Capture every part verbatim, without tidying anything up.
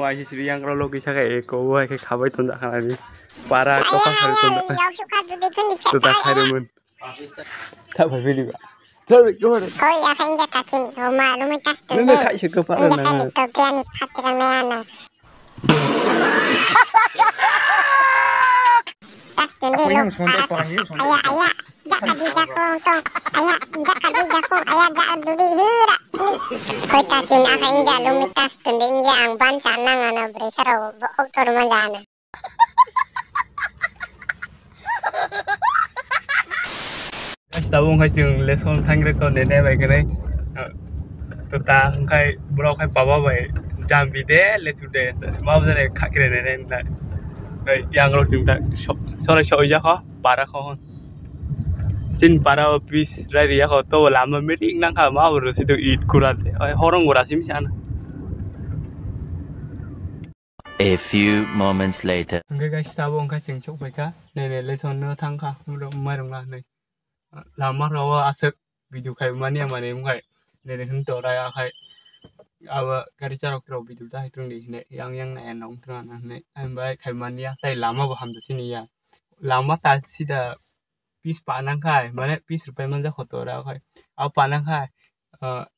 Waisi siri yang rolo kisa khe eko wai khe khabai tonda khanani. Para to pa khabai tonda. Tuta khairumon. Tha bai bili ba. Tha bai khabai. Hoi, ya khan ja kakin. Oma, rumai tas tonda. Nene khai se ko para na. Ja kakin to kya ni phatra na ana. Tas tende lo. Aya, aya. Jaka di jakong tong. Aya, jaka di jakong. Aya, jaka duri hura. Hoi, tasin aha inja lumi tas tende inja ang ban chanang ano bresaro bo oktor manjana. Guys, tabuk wngkha chwng lesson thangrwkno nene bai khe nai. To ta wngkhai borok khai baba bai jambi de letu de ma bwsani kha kre nene wngkha. Yang rok chwng ta sorai soi jakho para kho. Chin para o pis rai riya kho to lama meeting nangkha ma bwrw sido it kura de. Horong gura sim sana. A few moments later. Hwnkhe guys, tabuk wngkha chwng chukphaikha. Nene lesson no thangkha, borok mairung lahnai. Lama rao aswk video khai mani mani wngkhai. Nene hwn to raya khai. Abo gari charok rok video ta hai tongdi hwnwi yang yang nai nong tong hinwi. Ang bai khai mani ya, tai lama bo hamjak sini ya. Lama ta sida pis panang khai, mane pis rwpai manjak kho to rao khai. Abo panang khai,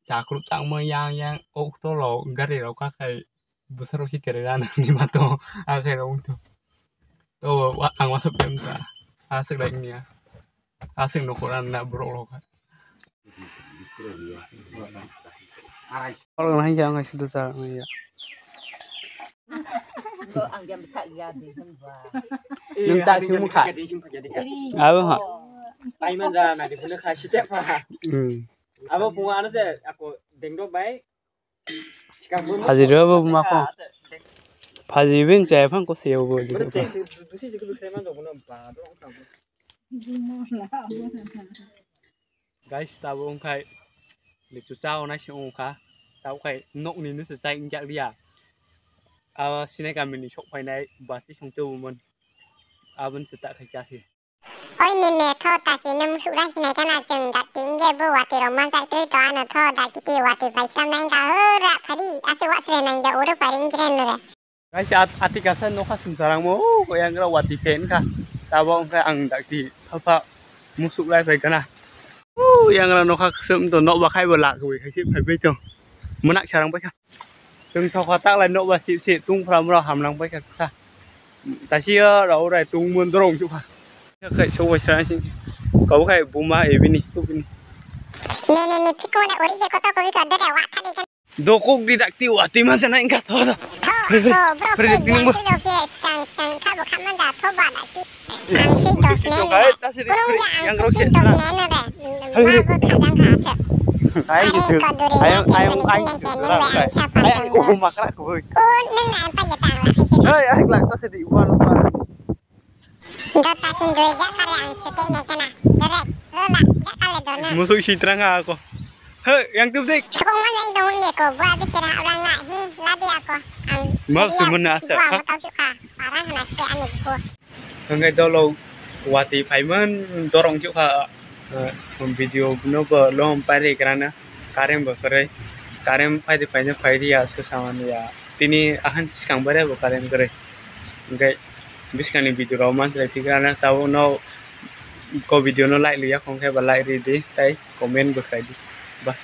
chakruk changma yang yang ok tolo gari rok kakhai. Bwsarok si kwrwi rana ni mato, a khe rw to. To ang wasuk tem ta. Aswk lai niya. Aswk nokora na borok rok. Orang lain jangan situ sa ya. Nung tak si mukha. Abo ha. Paiman jana di punya kasih teh pa. Hmm. Abo bunga anu se aku dengdok bai. Hajir bo buma ko. Phaji bin chai phang ko seo bo di. Guys, tabuk wngkhai lichu chao nai se wngkha. Tabuk khai nokni no se chai ingjak liya. Abo sinai kamini sok phainai bati song tubumon. Aboni se ta khai chasi. Oi meme tho ta si nung sura sinai kana chwng dakti inge bo wati rok manjak twi to ano tho dakti wati bai sam nai ka hura phari ase wa sre nang ja oro pari injren re. Guys, at-, ati kasa nokha sumsarang mo, o, yang ra wati pen ka. Tabo wngkha ang dakti pha pha musuk lai pai kana. O, yang ra nokha ksum to nokba khai bo lak wi khai si phai bai to. Munak sarang pai ka. Chwng thokha tak lai nokba sip si tung phra mura hamlang pai kha kha. Tasi yo rau rai tung mun dorong chukha. Khai so wai sa si. Kau khai buma e bini tu bini. Ne ne ne thik ko na ori je koto ko bi ka dere wa thani kan. Dokok di dakti wati ma jana ingka tho. Tho ko bro ke yang tu lo ke skang skang kha bo kha man da tho ba dakti. Ang si dos ne ne. Kurung ya ang si si dos ne ne re. Ma bo khajang kha se. Are ko duri ya ke mani si ne ke ne re ang sa pa. Ai, ai, oh, makra ko. Oh, nang na pa ya ta la khai se. Ai, ai, la ta se di, wa, wa. Dota tin doi ja kare ang sute ne kana. Dore, lola, ja kale dona. Musuk sitrang ha ako. He, yang tu dik. Sukung man yang dong ne ko, gua bi sira orang na hi, ladi ako. Ang. Mau semen na asa. Gua mau tahu juga. Parang na sute anu ko. Hengkai dolo wati paiman dorong juga. Video no bo lom pari kerana karem bo kore. Karem pai di pai no pai di ya sesaman ya. Tini ahan skang bare bo karem kore. Hengkai. Bwskangni video rok manchilai thik rana tabuk no ko video no like liya khong khe ba like ri di tai comment bo khlai di bas.